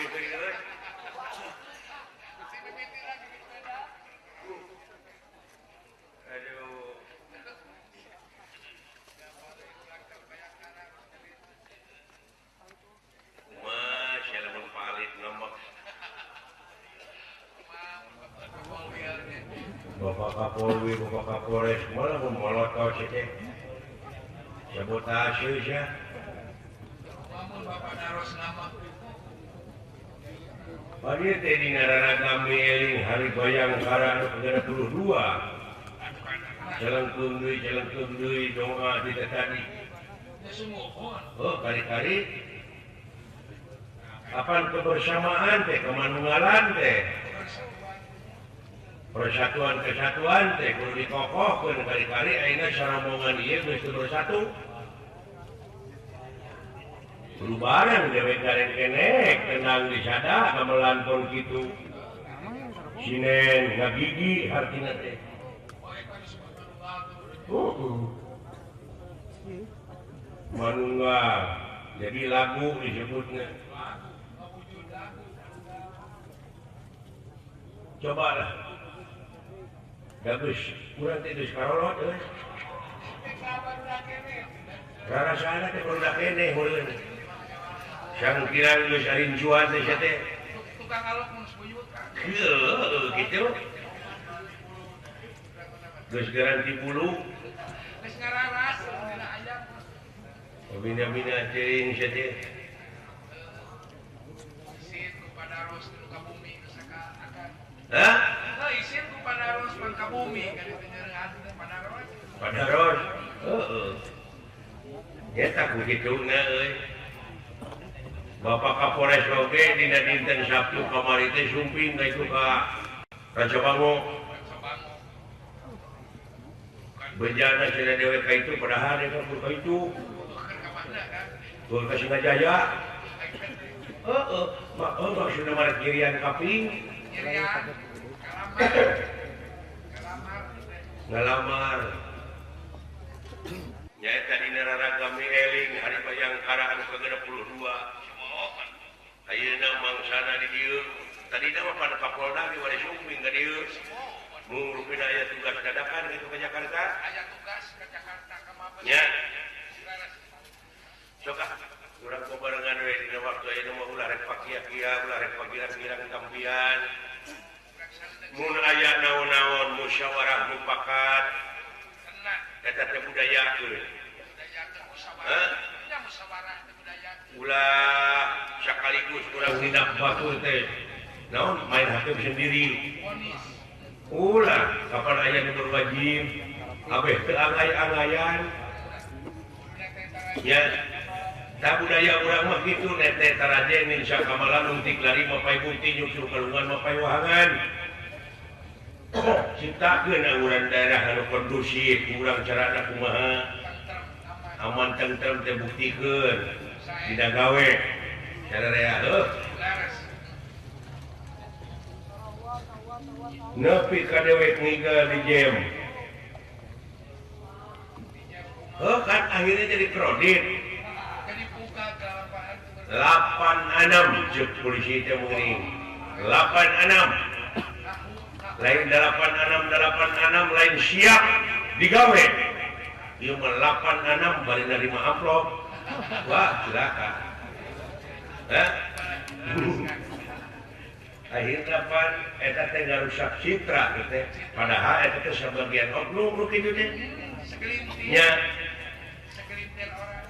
riweuh deui euy. Aduh. Kumaha sia lamun palit ngambek. Bapak Kapolri, Bapak Kapolres, malah molotot sih teh. Sabotase sia. Bari teh dina raragami eling hari Bayangkara anu ke-22. Jelengkeung deui doa di tadi. Oh, kali-kali kapan kebersamaan teh, kemanunggalan teh. Persatuan kesatuan teh kudu dikokohkeun kali-kali ayeuna sarombongan ieu geus teu bersatu. Kudu bareng dewek gareng kenek tenang di sada gamelan pon kitu. Sinen ngagigi hartina teh. Manunggal jadi lagu disebutnya. Cobalah. Bagus, kurang teh geus karolot euy. Rarasana teh barudak keneh meureun. Sangkirang geus arincuan teh sia teh. Tukang alok mun sebuyut kan. Heueuh kitu. Geus garanti bulu. Geus ngararas dina ayam. Bina-bina teuing sia teh. Isin ku padaros nu ka bumi geus akan. Hah? Isin ku padaros pan ka bumi kan dieu hati teh padaros. Padaros. Heeh. Eta ku kituna euy. Bapak Kapolres oge dina dinten Sabtu kamari teh sumping ka itu ka Rancabango. Bejana cenah dewek ka itu padahal eta ka itu. Ka Singajaya. Heeh, maksudna mah Girian kaping. Girian. Ngalamar. Nyaeta dina raragami eling hari Bayangkara anu ke-22. Ayeuna mangsana di dieu. Tadina mah pada Kapolda ge bade sumping ka dieu. Mung rupina aya tugas dadakan kitu ka Jakarta. Aya tugas ka Jakarta ka Mabes. Nya. Sok ah, urang babarengan we dina waktu ayeuna mah ulah rek pakia-kia, ulah rek pagirang-girang kampian. Mun aya naon-naon musyawarah mufakat. Eta teh budayakeun. Hah? Ulah sekaligus urang tidak batur teh. Naon main hakim sendiri. Ulah kapan aya nu berwajib, abeh teu angay-angayan. Ya, tah budaya urang mah kitu nete tarajen insya kamalan untik lari mapai bunti nyusul kalungan mapai wahangan. Ciptakeun angguran daerah anu kondusif, urang carana kumaha aman tentrem teh buktikeun dina gawe cara rea heuh. Nepi ka dewek ngigal di jam. Heuh kan akhirnya jadi kredit. 86 jeung polisi teh meuring. 86 lain 86 86 lain siap digawe. Ieu mah 86 bari narima amplop. Wah, cilaka. Hah? Akhirna pan eta teh ngarusak citra teh. Padahal eta teh sabagian oknum nu kitu teh. Segelintir. Nya. Segelintir orang.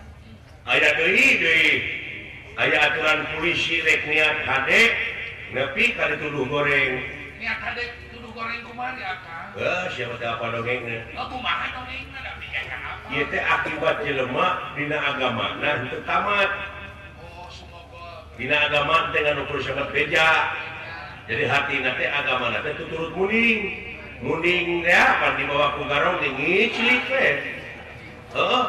Aya deui deui. Aya aturan polisi rek niat hade nepi ka dituduh goreng. Niat hade tuduh goreng kumaha ya, Kang? Heuh, siapa teh apa dongengna? Oh, kumaha dongengna da pikirkan apa? Ieu teh akibat jelema dina agamana henteu tamat. Oh, semoga. Dina agama teh nganu ukur sahabat beja. Jadi hatina teh agamana teh tuturut muning. Muning teh pan dibawa ku garong teh ngiclik we. Heuh.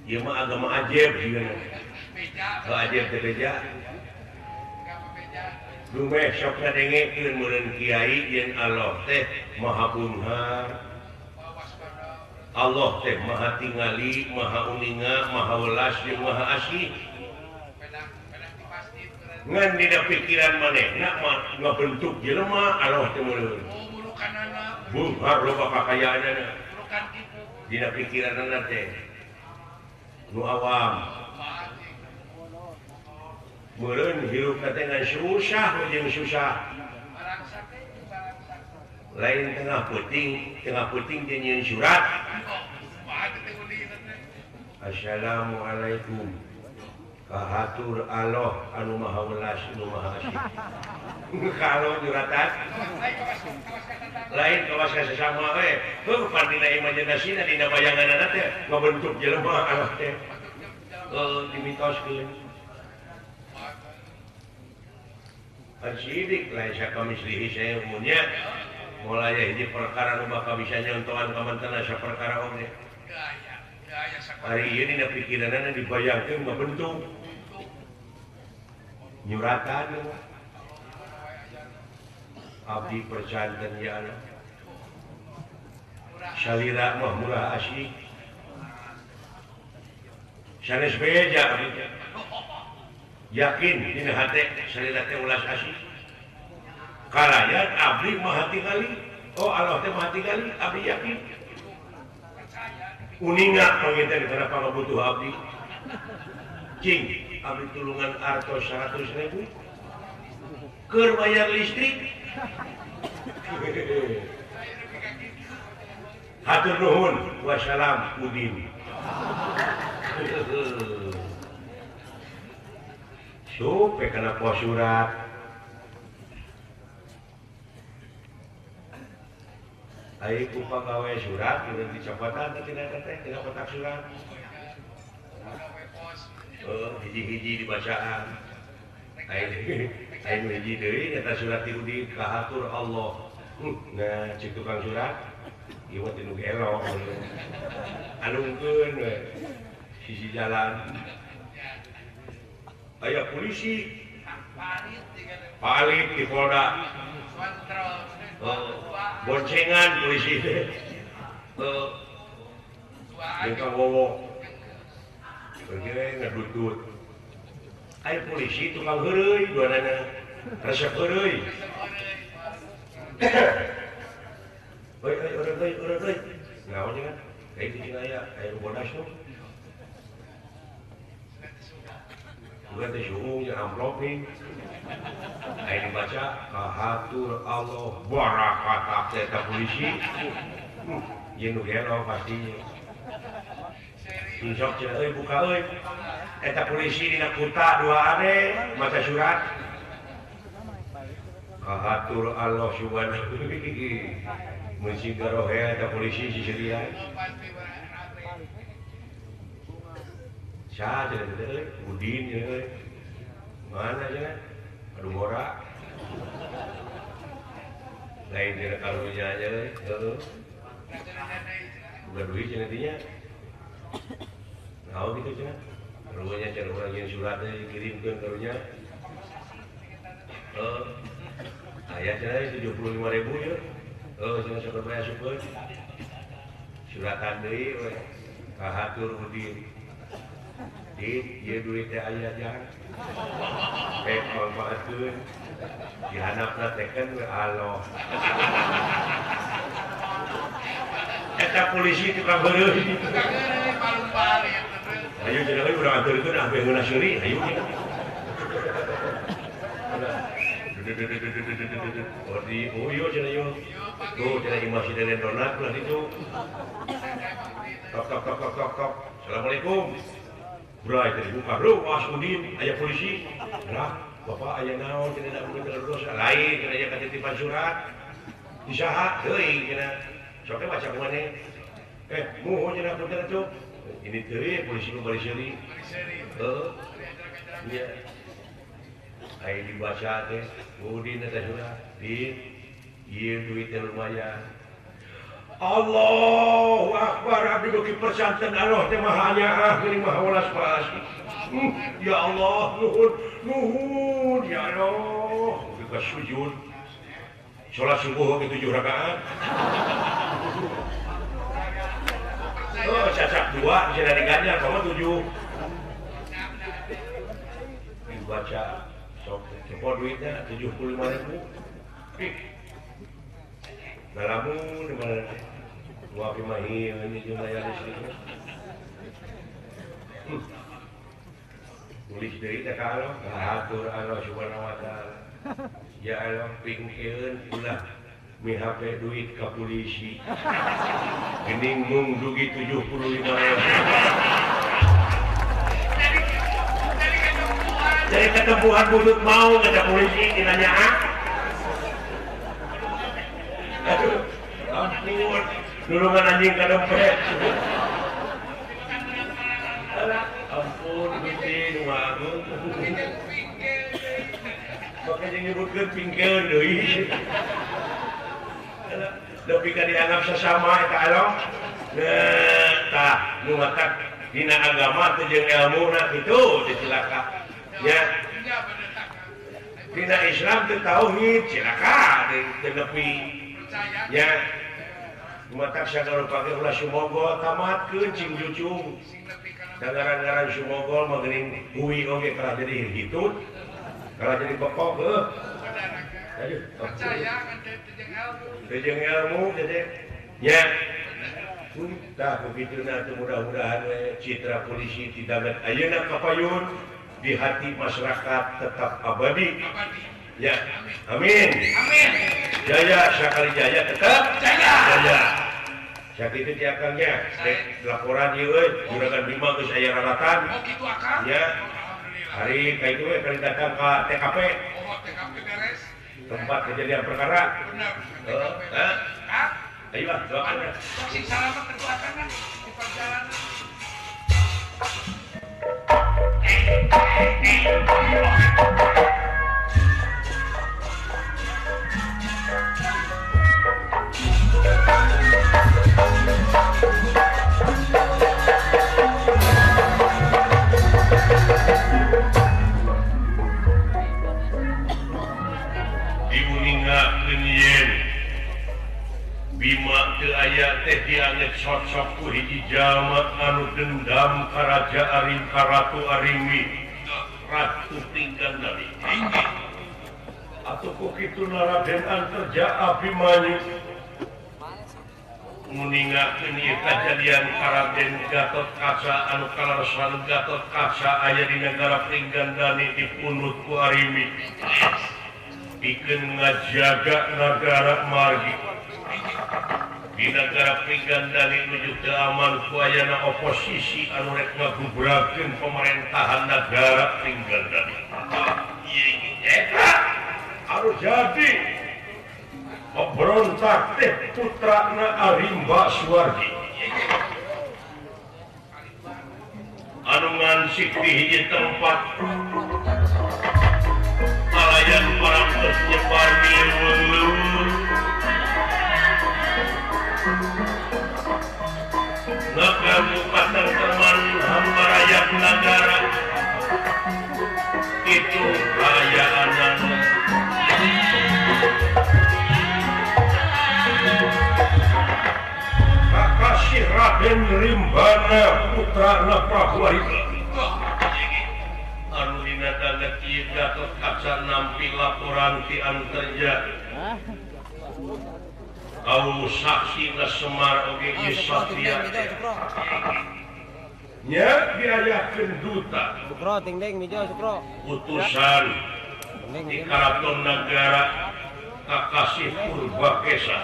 Ieu mah agama ajaib jigana. Beja. Heuh, ajaib teh beja. Dumeh sok ngadengekeun meureun kiai yen Allah teh Maha Beunghar. Allah teh Maha Tingali, Maha Uninga, Maha Welas jeung Maha Asih. Ngan dina pikiran manehna mah ngabentuk jelema Allah teh meureun. Bunghar loba kakayaanana. Dina pikiranana teh nu awam. Meureun hirup teh ngan susah jeung susah. Lain tengah peuting jeung nyieun surat. Assalamualaikum. Kahatur Allah anu maha welas anu maha asih. Kalau nyuratan lain kawas ka sesama we. Heuh pan dina imajinasina dina bayanganana teh ngabentuk jelema Allah teh. Heuh dimitoskeun. Sidik lain sakamislihi saeunya mulai hiji perkara nu bakal bisa nyontohan ka mantena saperkara oge. Hari ieu dina pikiranana dibayangkeun ngabentuk nyuratan abdi percanten ya anak salira mah murah asih sanes beja abdi yakin dina hate salira teh ulas asih kalayan abdi mah tingali oh Allah teh mah tingali abdi yakin uninga panginten kana pangabutuh abdi cing abdi tulungan artos 100.000 keur bayar listrik hatur nuhun wassalam udin supe kana poe surat ai ku pagawe surat urang dicopotan tina teh tina kotak surat. Oh, hiji-hiji dibacaan. Ai nu hiji deui eta surat ti Udin kahatur Allah. Nah, cek tukang surat ieu mah teu nu gelo. Alungkeun we sisi jalan. Aya polisi. Palit di Polda. Oh, boncengan polisi teh. Heeh. Jeung kawowo. Pergi ngedutut. Aya polisi tukang heureuy duanana. Resep heureuy. Oi oi urang euy urang euy. Naon cenah? Kayak di sini aya aya nu bodas tuh. Bukan teh suhu nya amplop nih. Ayo dibaca kahatur Allah barakat eta polisi. Ieu nu gelo pastinya. Insok cenah euy buka euy. Eta polisi dina kuta dua ane maca surat. Kahatur Allah subhanahu mun sing garohe eta polisi sisirian. Saha cenah teh euy? Udin cenah euy. Mana cenah? Aduh ngora. Lain cenah karunya aja euy. Heuh. Bukan duit cenah dinya. Naon kitu cenah? Karunya cenah urang jeung surat teh dikirimkeun karunya. Heuh. Aya cenah 75.000 ieu. Heuh cenah sok bayar syukur. Suratan deui we. Kahatur Udin. Dit, ieu duit teh aya jang. Rek manfaatkeun. Dihandapna teken we Allah. Eta polisi tukang heureuy. Tukang heureuy palung balik. Ayo cenah euy urang anterkeun ampe heula seuri, ayo cenah. Oh di oh yo cenah yo. Tuh cenah imah si Deden Donat lah ditu. Tok tok tok tok tok tok. Assalamualaikum. Bray teh dibuka, bro, was Udin, aya polisi. Lah, bapak aya naon cenah da mungkin dosa. Lain cenah aya katitipan surat. Di saha teuing cenah. Sok we baca kumaneh. Muhun cenah punten atuh. Ini teuing polisi nu bari seuri. Heeh. Iya. Aya dibaca teh, Udin eta surat. Din, ieu duit teh lumayan. Allahu Akbar abdi beuki persanten Allah teh maha nyaah geuning maha welas asih. Ya Allah nuhun nuhun ya Allah. Beuki sujud. Salat subuh ge 7 rakaat. Oh, cacak 2 cenah diganjar kamu 7. Dibaca Sok cepot duitnya 75.000. Ngalamun di mana? Gua pimahi ini jeung layar listrik. Tulis deui teh ka Allah, hatur Allah Subhanahu wa taala. Ya Allah pingkeun ulah mihape duit ka polisi. Geuning mung dugi 75.000. Dari ketempuhan budut mau kata polisi dinanya ah. Aduh, ampun, nulungan anjing ka dompet. Ampun, Gusti nu agung. Make jeung nyebutkeun pingkeun deui. Nepi ka dianggap sesama eta along. Tah, nu matak dina agama teh jeung elmuna kitu teh cilaka. Ya. Dina Islam teh tauhid cilaka teu nepi. Ya. Matak sagala rupa ge ulah sumogol tamatkeun cing jucung. Ngaran-ngaran sumogol mah geuning hui oge kalah jadi hitut. Kalah jadi pokok heuh. Aduh, percaya kan teh jeung ilmu. Teh jeung ilmu teh nya. Tah begituna teh mudah-mudahan citra polisi tidak ayeuna kapayun di hati masyarakat tetap abadi. Ya. Amin. Amin. Jaya sakali jaya tetap jaya. Jaya. Sakitu ti akangnya laporan ieu euy Juragan Bima geus aya raratan. Oh kitu akang. Ya. Hari ka itu we kali datang ka TKP. Oh TKP beres. Tempat kejadian perkara. Benar. Heeh. Ayo ah, doakan. Sing salamet teu akang di perjalanan. Diuningakeun yen Bima teu aya teh dianggep sosok ku hiji jalma anu dendam ka Raja Arim ka Ratu Arimi Ratu Pringgandani. Atuh ku kitu Raden Antarja Abimanyu nguningakeun ieu kajadian ka Raden Gatotkaca anu kalaresan Gatotkaca aya di nagara Pringgandani dipunut ku Arimi pikeun ngajaga nagara margi. Di nagara Pringgandani nuju teu aman ku ayana oposisi anu rek ngagubrakeun pemerintahan nagara Pringgandani. Eta anu jadi pemberontak teh putrana Arimba Suwardi anu ngansik di hiji tempat kalayan parantos nyebar di leuweung-leuweung ngaganggu katenteman hambarayat nagara itu kaayaanana. Kakasih Raden Rimbana putrana Prabu Arimba anu dina danget ieu Gatotkaca nampi laporan ti Antarja kaum saksi na Semar oge ieu satria nya diayakeun duta utusan di karaton nagara Kakasih Purbakesa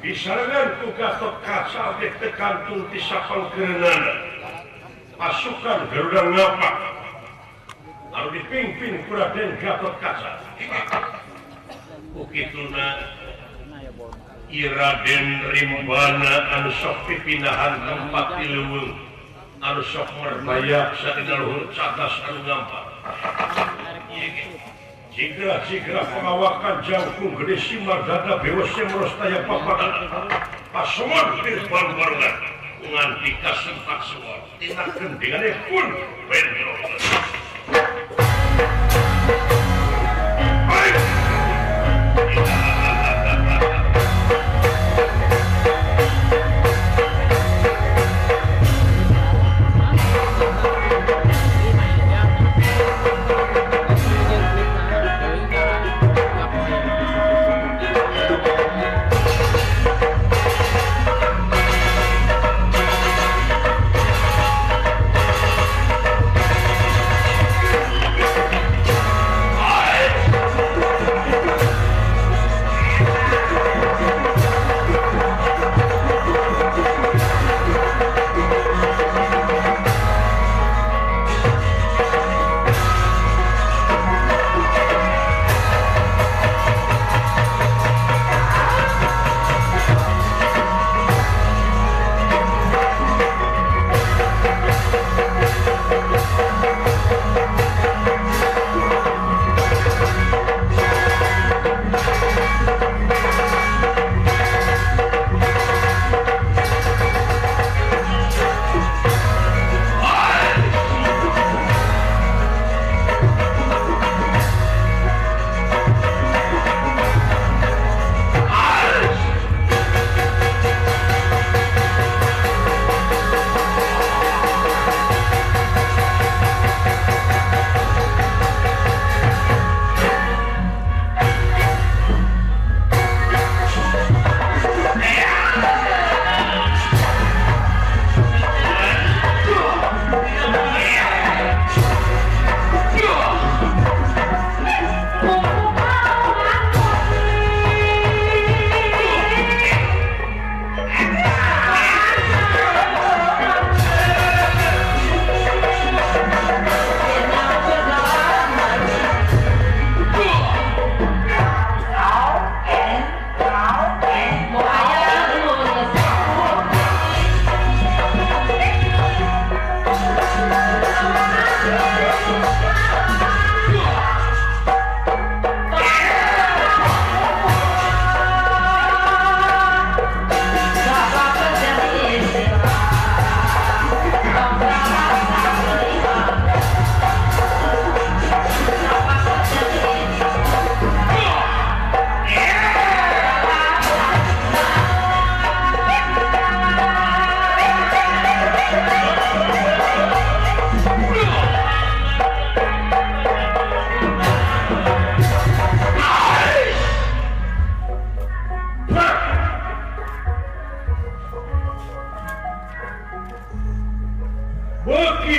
disarengan ku Gatotkaca oge teu kantun ti sapangkeureunana pasukan Garuda Ngapak anu dipimpin ku Raden Gatotkaca. Ku kituna Raden Rimbana anu sok pipindahan tempat di leuweung anu sok merbayaksa dina luhur cadas anu ngampar. Sigra-sigra pengawakan jangkung gede simar dada bewos semrostaya papadana pasungan dirban barengan nganti kasentak suara tina gendingane pun bentrok.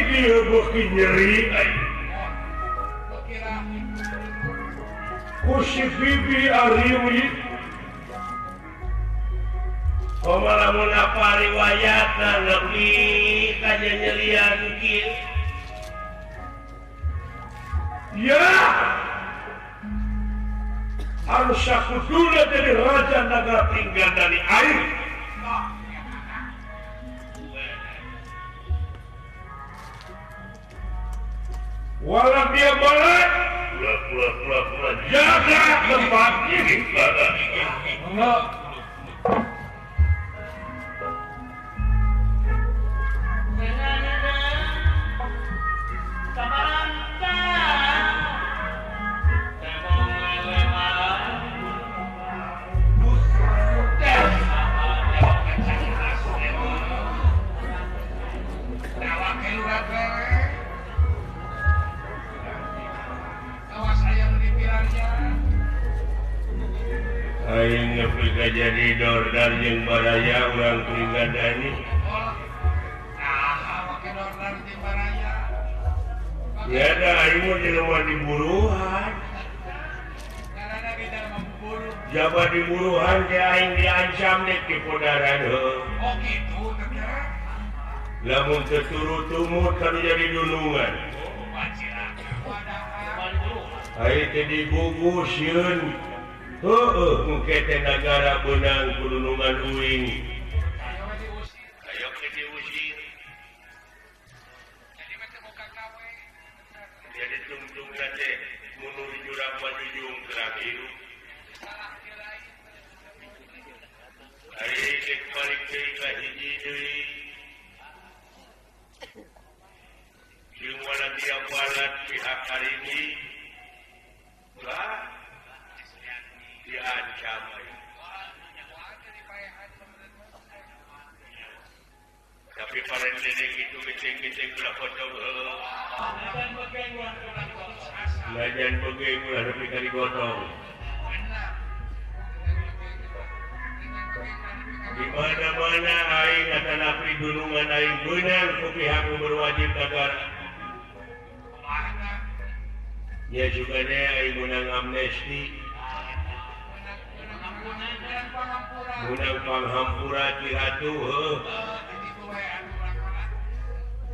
Di dieu beuki nyeri aing. Ku si Bibi Ariwi. Kumaha lamun apa riwayatna nepi ka nyerian kieu. Ya! Harus aku dulu jadi raja negara tinggal dari air. Walau dia boleh, pula jaga tempat ini. Aing nepi ka jadi dordar jeung baraya urang Pringgadani. Nah, make dordar jeung baraya. Ya da aing mah jelema diburuhan. Karena kita memburu. Jaba diburuhan teh aing diancam dek dipodaran heuh. Oh kitu teh. Lamun teu turut tumut kan jadi dunungan. Aing teh digugu sieun. Heueuh mungkin teh nagara beunang kudunungan uing. Ayo ke diusir. Jadi mah teu boga gawe. Jadi tungtungna teh mun jurang majujung kerang hirup. Ari dek balik deui ka hiji deui. Jeung wala dia balat pihak karini. Lah diancam tapi paren dedek itu geceng-geceng ulah pocong heuh. Lajan begeng ulah nepi ka digotong. Di mana-mana aing atanapi dunungan aing beunang ku pihak nu berwajib negara. Ya juga deh aing meunang amnesti. Menang panghampura ti ratu heuh.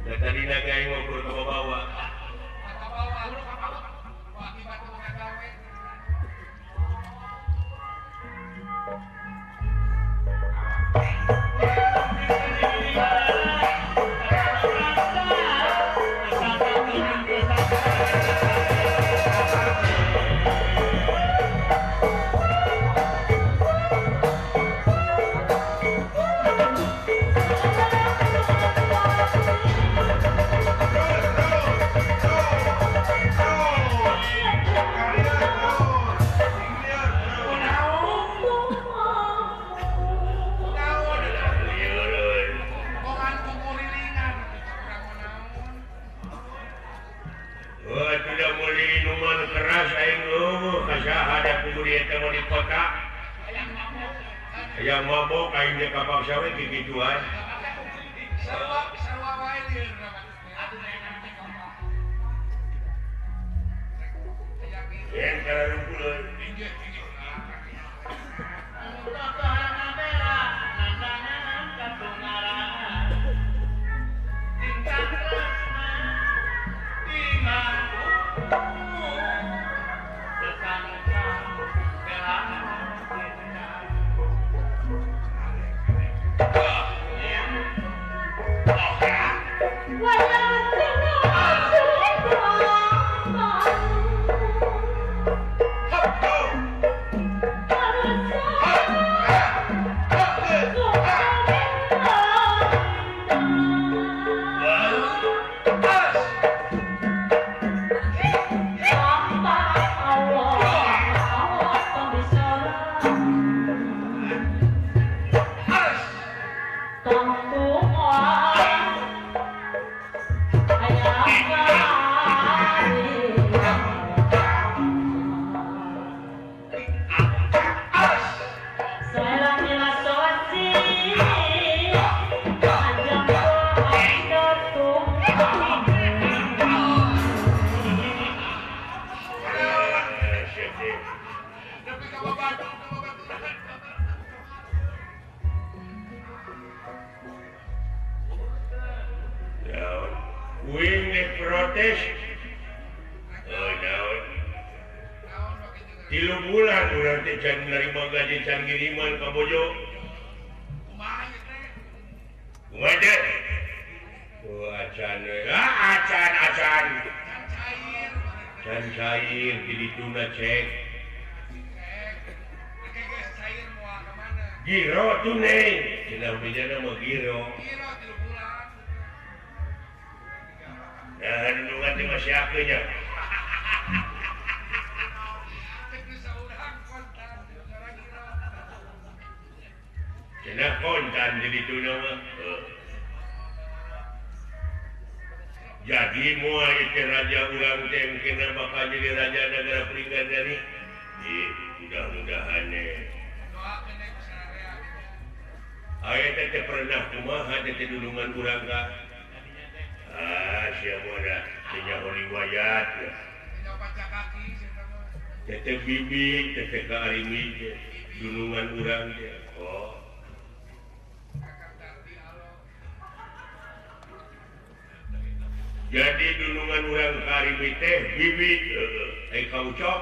Da tadina ge aing ngukur ka bawa. Yang mabok aing ge kapaksa we kikituan. Sarua wae lieur. Yen kararumpulun. Aing dek protes. Oh, naon? 3 bulan urang teh can narima gaji can ngiriman ka bojo. Kumaha teh? Kumaha teh? Oh, acan we. Ah, acan acan. Can cair. Can cair di dituna cek. Giro tunai. Cenah bejana mah giro. Giro 3 bulan. Nah, nungan teh masih akeun nya. Cenah kontan jadi tuna mah. Jadi moal ieu raja urang teh kena bakal jadi raja negara Pringgandani. Ih, mudah-mudahan eh. Aya teh pernah kumaha teh dulungan urang ka. Ah, sia moda teh nyaho riwayat. Teh bibi, teh ka arimi teh dulungan urang teh. Oh. Jadi dulungan urang ka arimi teh bibi, heeh, ai ka Ucok.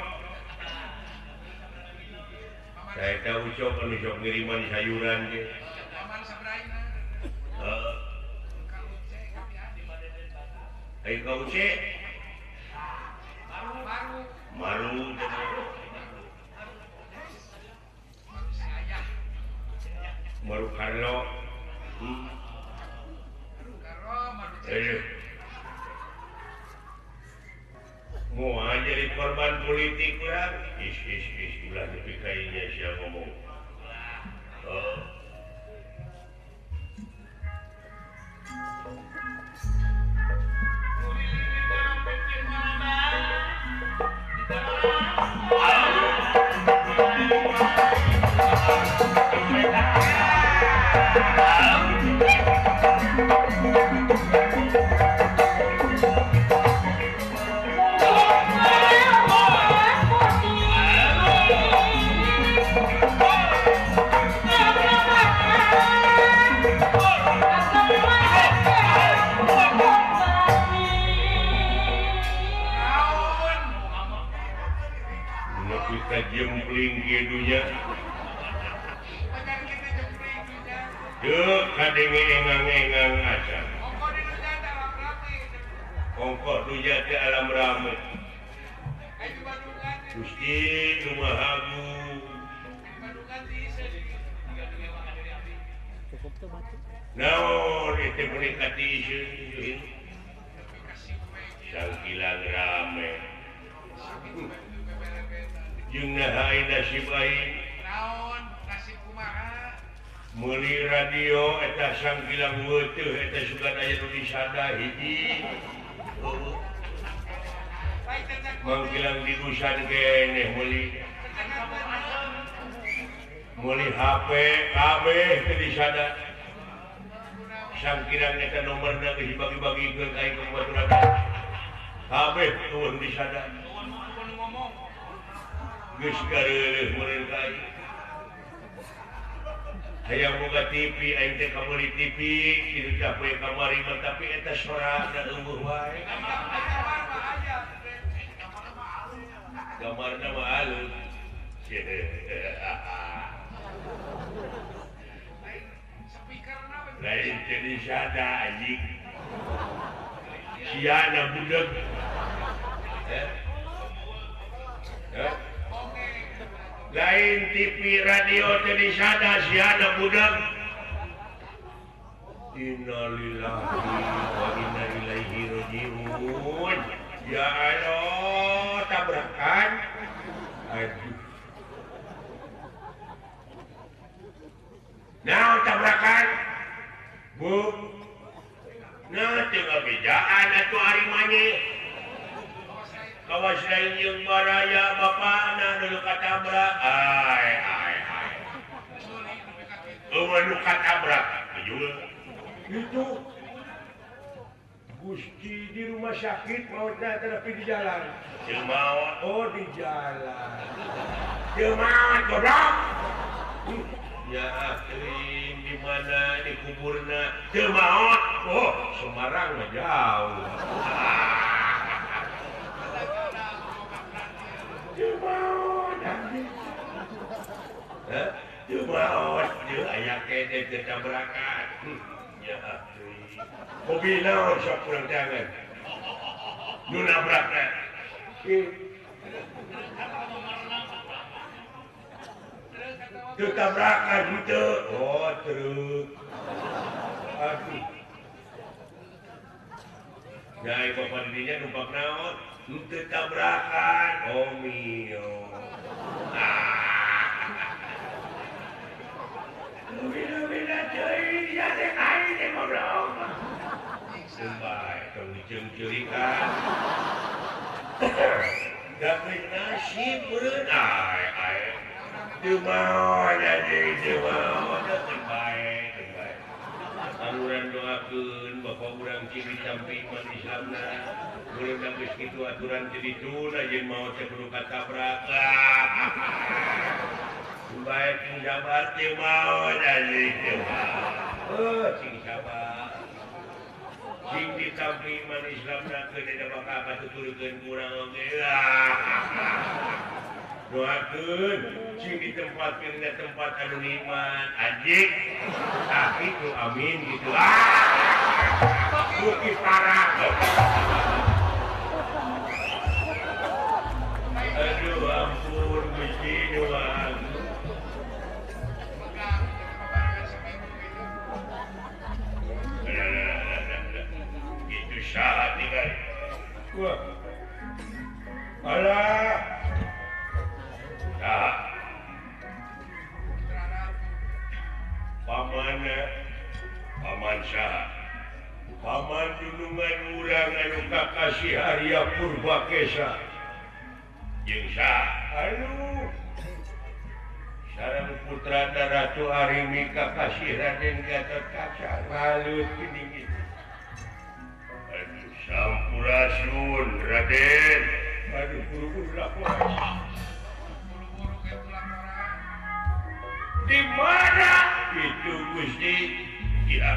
Saya tahu Ucok anu sok ngiriman sayuran teh. Heeh. Ai ka Uce? Maru. Maru Karlo. Mau jadi korban politik urang. Is is is ulah nepi ka ieu sia ngomong. Oh. Jempling kieu nya. Deuh kadenge engang-engang acan. Ongkoh dunya teh alam rame. Gusti nu Maha Agung. Naon ieu meuni katiiseun. Sangkilang rame. Jeung naha nasib aing. Naon nasib kumaha? Meuli radio eta sangkilang weuteut eta sugan aya nu disada hiji. Mangkilang digusan keneh meuli. Meuli HP kabeh teu disada. Sangkilang eta nomorna geus dibagi-bagikeun ka aing ka baturan. Kabeh eueuh disada. Geus gareuleuh meureun ka aing. Hayang boga TV aing teh kameuli TV kitu tah poe kamari mah tapi eta sorana eueuh wae. Kamarna mah alus. Lain teh disada anjing. Siana budak. Eh? Lain TV radio teh disada siana budak. Innalillahi wa inna ilaihi raji'un. Ya Allah, tabrakan. Aduh. Nah, tabrakan. Bu. Nah, teu ngabejaan atuh ari manye. Kawas lain jeung baraya bapana nu katabrak. Ai ai ai. Eueuh nu katabrak. Itu Gusti di rumah sakit mautna tapi di jalan. Teu maot. Oh, di jalan. Teu maot goblok. Ya akrim di di mana dikuburna teu maot. Oh, Semarang mah jauh. Teu maot. Heh, teu maot deui aya kene teu tabrakan. Ya atuh. Mobil naon sok kurang tangan. Nu nabrakna. Teu tabrakan henteu. Oh, truk. Aduh. Jai bapak dirinya numpak naon? Henteu tabrakan. Oh mio. Bina-bina teuing ya teh aing teh goblok. Sumpah, tong diceung-ceurikan. Dapet nasib meureun ai ai. Teu maot anjing, teu maot. Teu bae, teu bae. Urang doakeun bapak urang cing ditampi iman Islamna. Urang geus kitu aturan jadi tuna jeung maot teh kudu katabrak. Bae cing sabar teu maot anjing, teu maot. Heuh, cing sabar. Cing ditampi iman Islamna keun da bakal katuturkeun ku urang oge. Doakeun cing ditempatkeun dina tempat anu iman anjing. Tah kitu amin gitu. Ah! Bukti parah. Aduh ampun Gusti doang. Itu saat tinggal. Wah. Alah. Saha. Paman, paman saha. Paman dunungan urang anu kakasih Arya Purbakesa. Jeung saha? Aduh. Sareng putrana Ratu Arimi kakasih Raden Gatotkaca. Malut geuning itu. Aduh, sampurasun Raden. Aduh, buru-buru laporan. Di mana itu Gusti? Ya.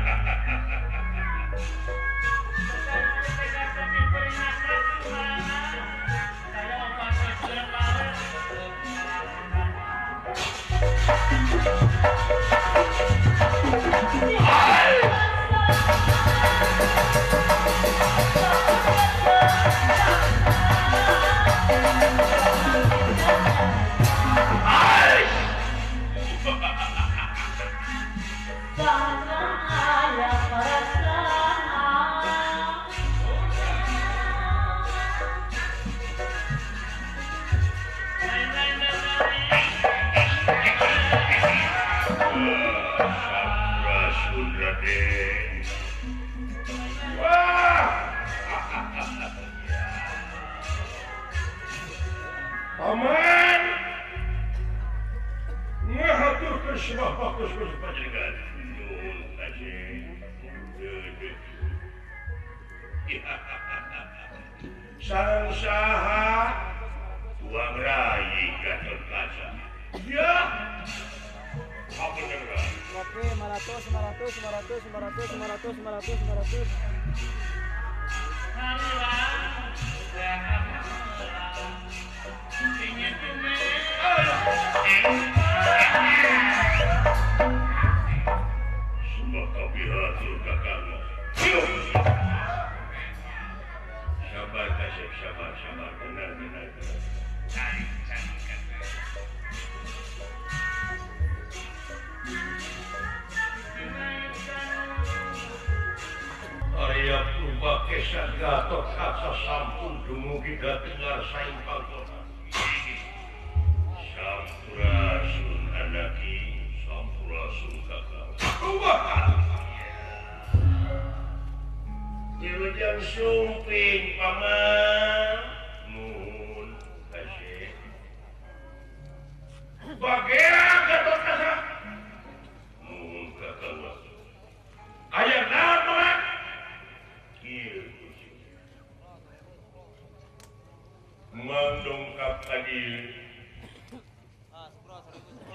Paman, ngahaturkeun sebab bagus panjenengan. Nuhun kasih. Sareng saha tuang rayi Gatotkaca. Ya. Apa bener? Oke, 500, 500, 500, 500, 500, 500, 500. Sebab kabihatur kakakmu. Sabar kasih, sabar, sabar, benar, benar, benar. Cari, cari, cari. Arya Purbakesa Gatotkaca sampun dumugi dhateng ngarsaing panggonan. Sampurasun anaki, sampurasun kakak. Wilujeng sumping paman. Nuhun kasih. Bagea Gatotkaca. Nuhun kakak. Aya naon paman? Kieu Gusti. Mang dongkap ka dieu.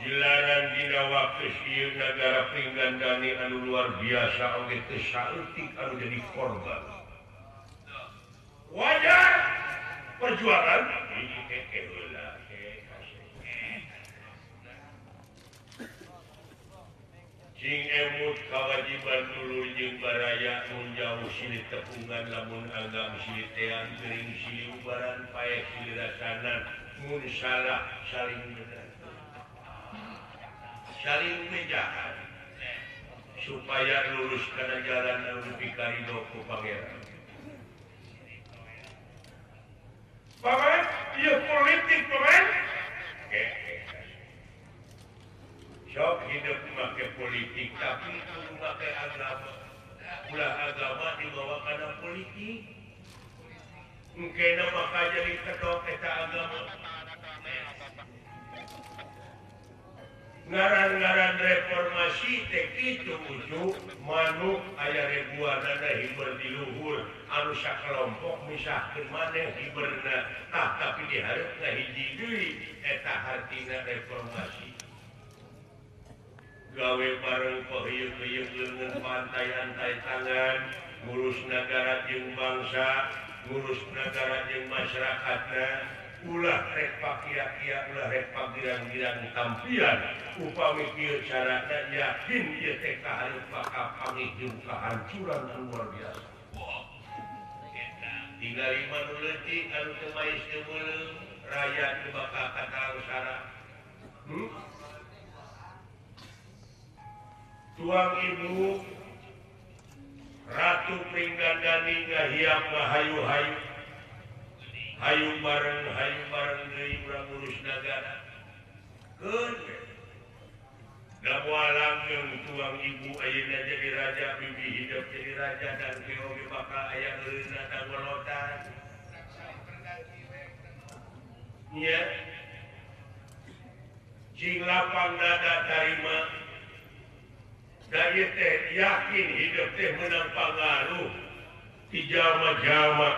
Dilarang dina waktu ieu nagara Pringgandani anu luar biasa oge teu saeutik anu jadi korban. Wajar perjuangan cing emut kawajiban dulur jeung baraya mun jauh silih tepungan lamun agam silih teang gering silih ubaran paeh silih rasanan mun salah saling benar saling mejahan supaya lurus kana jalan anu dipikarido ku Pangeran. Paman, ieu politik paman. Sok hidup make politik tapi kudu make agama. Ulah agama dibawa kana politik. Mungkin bakal jadi kedok eta agama. Ngaran-ngaran reformasi teh kitu ujug manuk aya ribuanana hiber di luhur anu sakelompok misahkeun maneh hiberna tah tapi dihareupna hiji deui eta hartina reformasi gawe bareng peheuyeuk-heuyeuk leungeun pantai-antai tangan ngurus nagara jeung bangsa ngurus nagara jeung masyarakatna ulah rek pakia-kia ulah rek pagirang-girang tampian upami kieu carana yakin ieu teh kahareup bakal pangih jeung kahancuran anu luar biasa. Tinggal iman nu leutik anu teu maes teu meuleum rakyat nu bakal katalangsara. Tuang ibu Ratu Pringgandani ngahiap ngahayu-hayu hayu bareng deui urang ngurus nagara. Keun we. Da moal langgeng tuang ibu ayeuna jadi raja, bibi hidup jadi raja dan oge bakal aya eureunna dangolotan. Nya. Cing lapang dada tarima. Da ieu teh yakin hidup teh meunang pangaruh ti jalma-jalma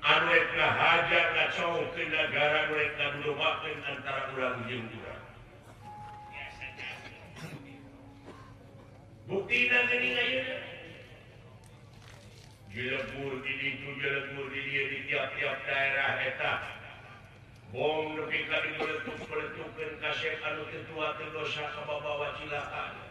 anu rek ngahaja ngacongkeun nagara nu rek ngadudobakeun antara urang jeung urang. Buktina geuning ayeuna. Jelebur di ditu, jelebur di dieu di tiap-tiap daerah eta. Bom nepi ka dimeletuk-meletukkeun kasep anu teu tua teu dosa kababawa cilaka.